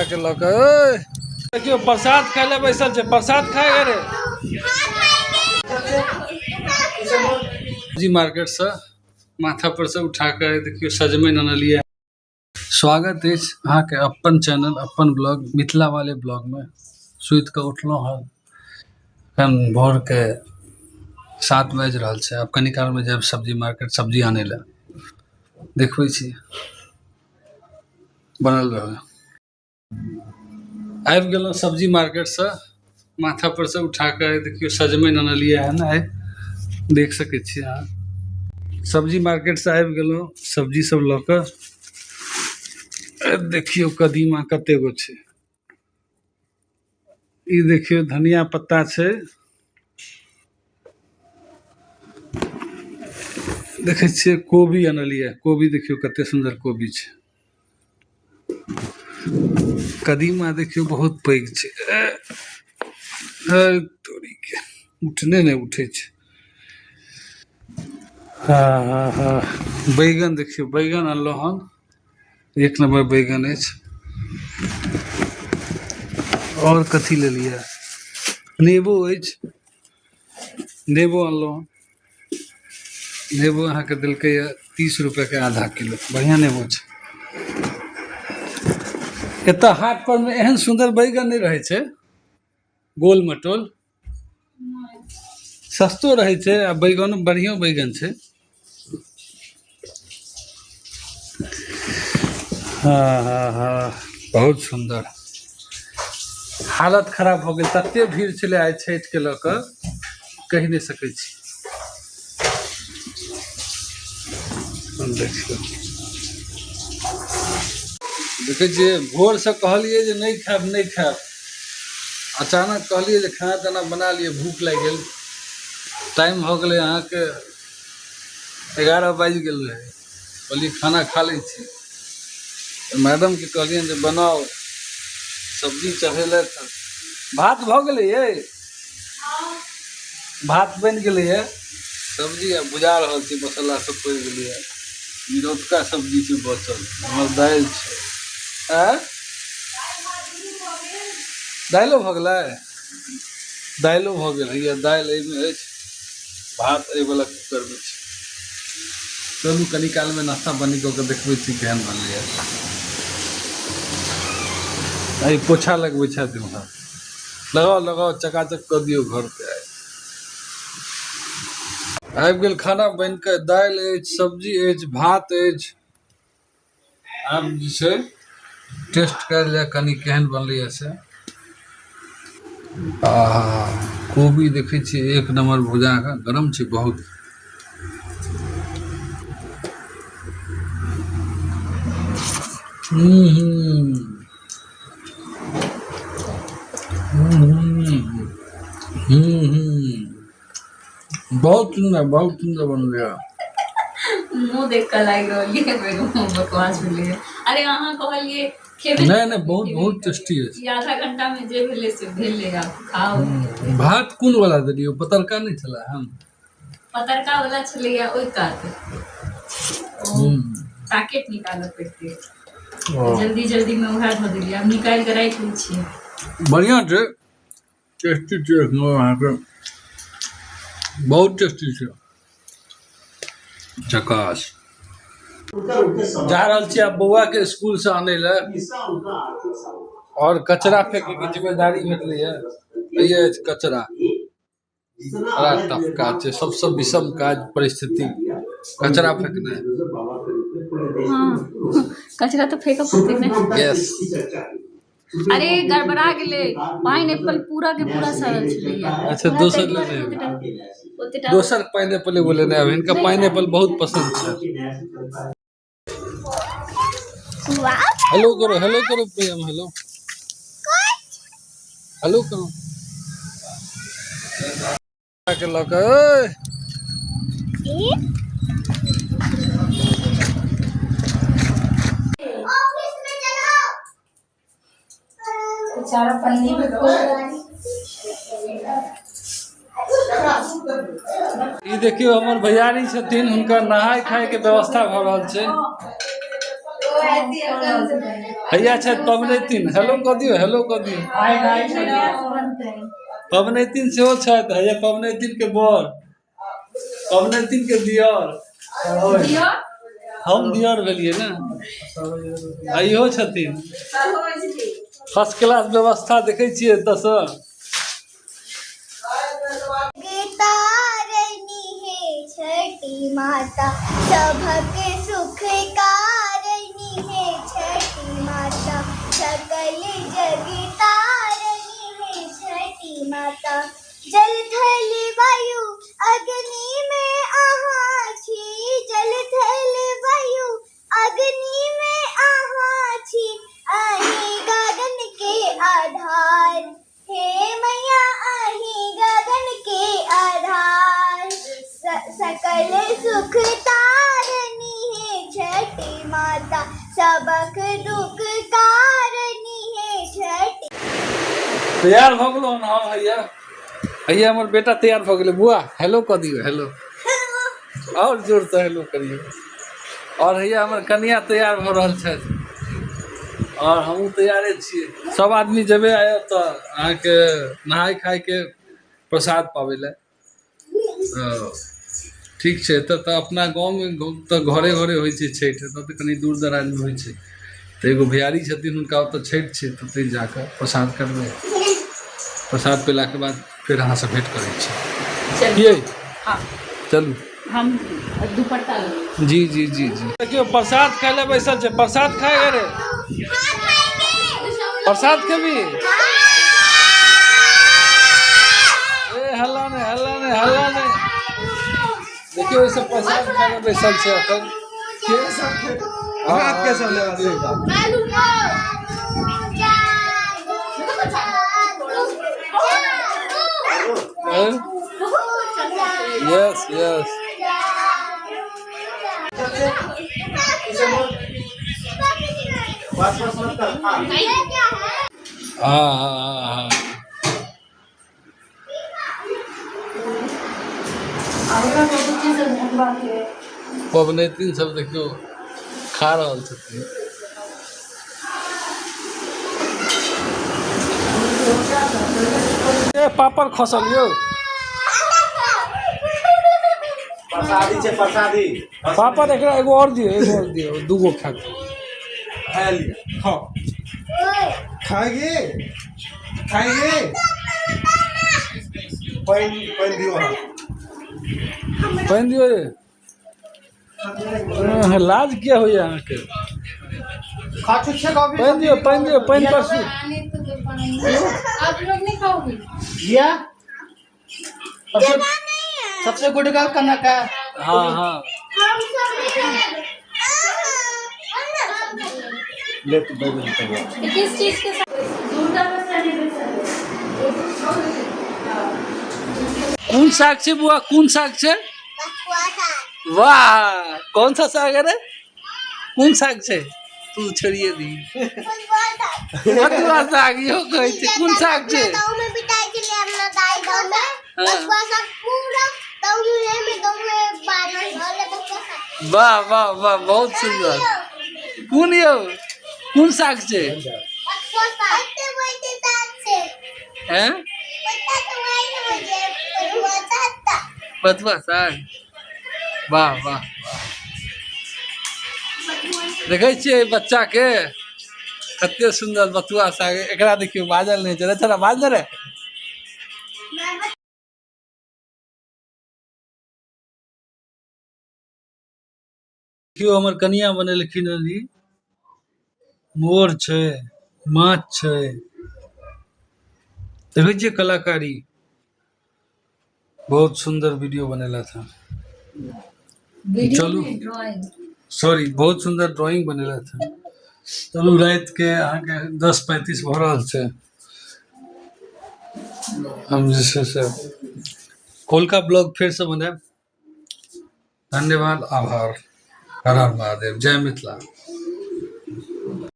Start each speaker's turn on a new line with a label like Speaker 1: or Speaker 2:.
Speaker 1: के लऽ कऽ देखियौ प्रसाद खाय लए बैसल छै। प्रसाद खाएगा रे? जी मार्केट से माथा पर से उठा के देखियौ सजमनि अनलियै। स्वागत अछि अहाँके अपन चैनल अपन ब्लॉग मिथिला वाले ब्लॉग में। सुति कऽ उठलहुँ हन, एखन भोरके 7 बाजि रहल छै। आब कनी कालमे जायब सब्जी मार्केट सब्जी आनै लए। देखबै छी, बनल रहू। आबि गेलहुँ सब्जी मार्केटसँ, माथा पर से उठा कऽ देखियौ सजमनि अनलियै हन आइ, देख सकै छियै अहाँ। सब्जी मार्केटसँ आबि गेलहुँ सब्जी सब लऽ कऽ। देखियौ कदीमा कते गो छै। ई देखियौ धनिया पत्ता छै। देखै छियै कोबी अनलियै, कोबी देखियौ कते सुन्दर कोबी छै। कदीमा देखियौ बहुत पैघ छै। तोरीके उठने नहि उठै छै। हँ हँ हँ बैगन देखियौ, बैगन अनलहुँ हन, एक नंबर बैगन अछि। आओर कथी लेलियै? नेबो अछि, नेबो अनलहुँ हन। नेबो अहाँके देलकैए 30 रुपैआके आधा किलो, बढ़िआँ नेबो छै। एतऽ हाट पर मे एहन सुन्दर बैगन नहि रहै छै, गोल मटोल सस्तो रहै छै आ बैगनो बढ़िओ बैगन छै। हँ हँ हँ बहुत सुन्दर। हालत खराब भऽ गेल, तते भीड़ छलै आइ छठिके लऽ कऽ, कहि नहि सकै छी। देखियौ, देखै छियै भोरसँ कहलियै जे नहि खायब नहि खायब, अचानक कहलियै जे खाना ताना बना लिअ, भूख लागि गेल। टाइम भऽ गेलै अहाँके 11 बाजि गेल रहै। कहलियै खाना खा लै छी। मैडमके कहलियनि जे बनाउ, सब्जी चढ़ेलथि। भात भऽ गेलै यै? भात बनि गेलैए, सब्जी आब बुझा रहल छै मसाला सब पड़ि गेलैए। ई रतुका सब्जी छै बचल, हमर दालि छै। आँय, दालिओ भऽ गेलै? दालिओ भऽ गेल। हैया दालि एहिमे अछि, भात एहिवला कुकरमे छै। चलू कनी कालमे नाश्ता पानी कऽ के देखबै छी केहन बनलैए। एहि पोछा लगबै छथि इम्हर। लगाउ लगाउ, चकाचक कऽ दियौ घरके। आइ आबि गेल खाना बनि कऽ, दालि अछि, सब्जी अछि, भात अछि। आब जे छै टेस्ट कयल जाय कनि केहन बनलैए से। आ कोबी देखै छियै एक नम्बर भुजा कऽ, गरम छै बहुत। हूँ हूँ हूँ हूँ हूँ बहुत सुन्दर, बहुत सुन्दर बनलैए।
Speaker 2: मुँह देख कऽ लागि रहल ये बकवास भेलै। अरे अहाँ कहलियै खेबे
Speaker 1: नहि नहि, बहुत बहुत टेस्टी अछि।
Speaker 2: ई आधा घंटा मे जे भेलै से भेलै, आब खाउ।
Speaker 1: भात कोन वाला देलियै? पतरका नहि छलै हन?
Speaker 2: पतरका वाला छलैया ओहि कात, ओ पैकेट निकालऽ पड़तै। जल्दी जल्दी मे उएह धऽ देलियै, आब निकालि कऽ राखि लै छियै।
Speaker 1: बढ़िआँ छै, टेस्टी छै एखनो अहाँके, बहुत टेस्टी छै, झकास। जा रहल छी आब बौआ के स्कूल से आनै लए, और कचरा फेंके के जिम्मेदारी भेटलै है। ये अछि कचरा, बड़ा टफ काज छै, सबसँ विषम काज परिस्थिति कचरा फेंकनाइ।
Speaker 2: हँ, कचरा तऽ फेकऽ पड़तै ने।
Speaker 1: यस।
Speaker 2: अरे गड़बड़ा गेलै, पाइन एप्पल पूरा के पूरा सड़ल छलैया।
Speaker 1: अच्छा, दोसर लेने
Speaker 2: ओतेटा
Speaker 1: दोसर पाइन एप्पल एगो लेने आब। हिनका पाइन एप्पल बहुत पसन्द छै। हेलो करो, हेलो करो प्रियम, हेलो हेलो करो। के लऽ कऽ ई देखियौ हमर भैयारी छथिन, हुनकर नहाय खाय के व्यवस्था भऽ रहल छै। हैया छथि पबनैतिन, हेलो कऽ दियौ, हेलो कऽ दियौ। पबनैतिन सेहो छथि, हैया पबनैतिन के बर, पबनैतिन के दियर, हम दियर भेलियै ने। आ इहो छथिन। फर्स्ट क्लास व्यवस्था देखै छियै एतऽसँ।
Speaker 3: तारणी हे छठी माता, सभक सुख कारणी हे छठी माता, सकल जग तारणी हे छठी माता। जल थल वायु अग्नि में अहाँ छी, जल थल वायु अग्नि में अहाँ छी, अहीं गगन के आधार हे मैया, अहीं गगन के आधार। सकल सुख तारणी हे छठी माता, सबक दुख कारणी हे छठी।
Speaker 1: तैयार भऽ गेलहुँ हन हम। हैया हैया हमर बेटा तैयार भऽ गेलै। बुआ, हेलो कऽ दियौ, हेलो, आओर जोरसँ हेलो करियौ। आओर हैया हमर कनिया तैयार भऽ रहल छथि आओर हमहूँ तैयारे छियै। सब आदमी जेबै आइ तऽ अहाँके नहाय खायके प्रसाद पाबै लए। ठीक छै, एतऽ तऽ अपना गाँवमे तऽ घरे घरे होइ छै छठि, एतऽ तऽ कनि दूर दराजमे होइ छै। तऽ एगो भैयारी छथिन, हुनका ओतऽ छठि छै, तऽ ओतहि जाकऽ प्रसाद करबै। प्रसाद पेलाके बाद फेर अहाँसँ भेँट करै छी।
Speaker 2: चलिए।
Speaker 1: ये।
Speaker 2: हाँ।
Speaker 1: चलू।
Speaker 2: हम दुपट्टा लेबै।
Speaker 1: जी जी जी जी। देखियौ, प्रसाद खाय लए बैसल छै। प्रसाद खाएगा रे? प्रसाद खेबी? ए, हल्ला नहि, हल्ला नहि, हल्ला नहि। देखियौ, ई सब प्रसाद खाय लए बैसल छै एखन।
Speaker 4: के सब हाथ के सब लेवा से बात।
Speaker 1: Yes yes.
Speaker 4: बस बस, मत कर, खा।
Speaker 1: हाँ हाँ हाँ हाँ। पबनैतिन सब देखियौ खा रहल छथिन। ए, पापड़ खसल यौ।
Speaker 4: प्रसादी छै, प्रसादी।
Speaker 1: पापड़ एकरा एगो और दियौ, एगो और दियौ, दूगो खा के।
Speaker 4: खा लिया, खाओ। खाएगी, खाएगी? पानि, पानि दियौ अहाँ।
Speaker 1: पानि दियौ रे। लाज किया होइए अहाँके?
Speaker 4: खा छुच्छे कॉफी।
Speaker 1: पानि दियौ, पानि दियौ, पानि परसू।
Speaker 2: आप लोग नहीं खाओगे?
Speaker 5: या सबसे सबसे गुड गर्ल कनक है।
Speaker 1: हाँ हाँ।
Speaker 4: ले तू बैगन तैयार।
Speaker 2: ये किस चीज के साथ?
Speaker 1: कोन साग छै बुआ? कोन साग छै? वाह, कौन सा साग है रे? कोन साग छै? तू छोड़िए दी। बथुआ साग इहो कहै छै। कोन साग छै?
Speaker 3: गाँव में बिताई छलै अपना दाई गाँव में। बथुआ साग पूरा गाँव में, गाँव में बारिश होले बथुआ साग।
Speaker 1: वाह वाह वाह, बहुत सुन्दर। कोन यौ, कोन साग छै?
Speaker 3: बथुआ साग ते बोलते साग छै।
Speaker 1: हैं?
Speaker 3: पता तो वही हो जाए बथुआ साग।
Speaker 1: बथुआ साग, वाह वाह वाह। देखै छियै बच्चाके कते सुन्दर बथुआ साग। एकरा देखियौ, बाजल नहि छै रे। छोरा, बाज ने रे। देखियौ, हमर कनिया बनेलखिन हन। ई मोर छै, माछ छै। देखै छियै कलाकारी। बहुत सुन्दर वीडियो बनेलथि हन। चलू।
Speaker 2: ड्राइंग।
Speaker 1: सॉरी, बहुत सुन्दर ड्राइंग बनेलथि हन। चलू, रातिके अहाँके 10:35 भऽ रहल छै। हम जे छै से कोलका ब्लॉग फेरसँ बनायब। धन्यवाद, आभार। हर हर महादेव, जय मिथिला।